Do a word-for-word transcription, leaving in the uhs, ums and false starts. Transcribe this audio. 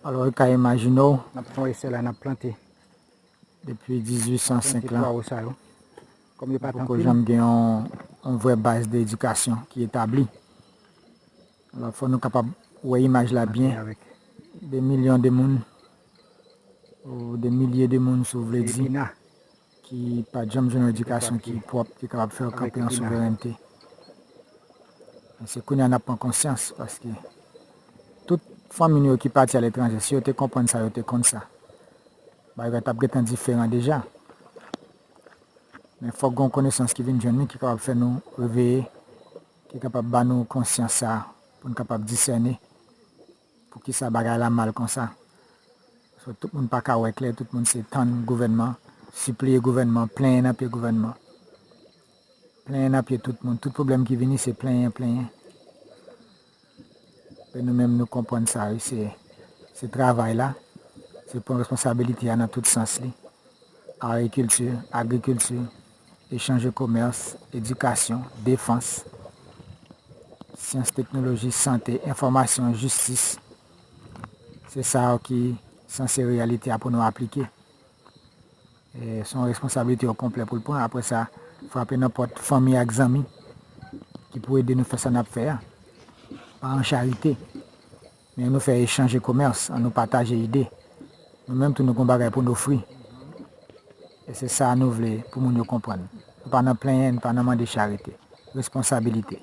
Alò, ou ka imajine w, N ap fè yon esè la, n ap plante, depi dizuit san senk plante lan, pwawo sa yo. Kòm yo pa t poko anpil, janm gen yon, yon vrè baz de edikasyon ki etabli. Alò, fò nou kapab wè imaj la byen. Avèk De milyon de moun, ou de milye de moun, si w vle di, epina. Ki pa t janm jwenn yon edikasyon ki pwòp, ki kapab fè yo kanpe an souverènte. Men se kounye a n ap pran konsyans, paske tout fanmi nou yo ki pati aletranje, si yo te konprann sa, yo te konn sa, bagay yo t ap gentan diferan deja. Men fòk gen yon konesans ki vin jwenn nou, ki kapab fè nou reveye, ki kapab ba nou konsyans sa, pou n kapab disène poukisa bagay la mal konsa. Paske tout moun pa ka wè klè, tout moun se tann gouvènman, sipliye gouvènman, plenyen nan pye gouvènman. Plenyen nan pye tout moun. Tout pwoblèm ki vini, se plenyen, plenyen. Men nou menm, nou konprann sa, wi, se, se travay la, se pran responsabilite a nan tout sans li. Arikilti, agrikilti, echanj e komès, edikasyon, defans, syans, teknoloji, sante, enfòmasyon, jistis. Se sa yo ki sanse reyalite a pou nou aplike. E, se yon responsablite yo konplè pou l pran. Apre sa, frape nan pòt fanmi ak zanmi ki pou ede nou fè sa n ap fè a. Pa an charite, men nou fè echanj e komès, an nou pataje ide. Nou menm tou nou gon bagay pou n ofri. E se sa nou vle pou moun yo konprann. Nou pa nan plenyen, nou pa nan mande charite. Responsabilite.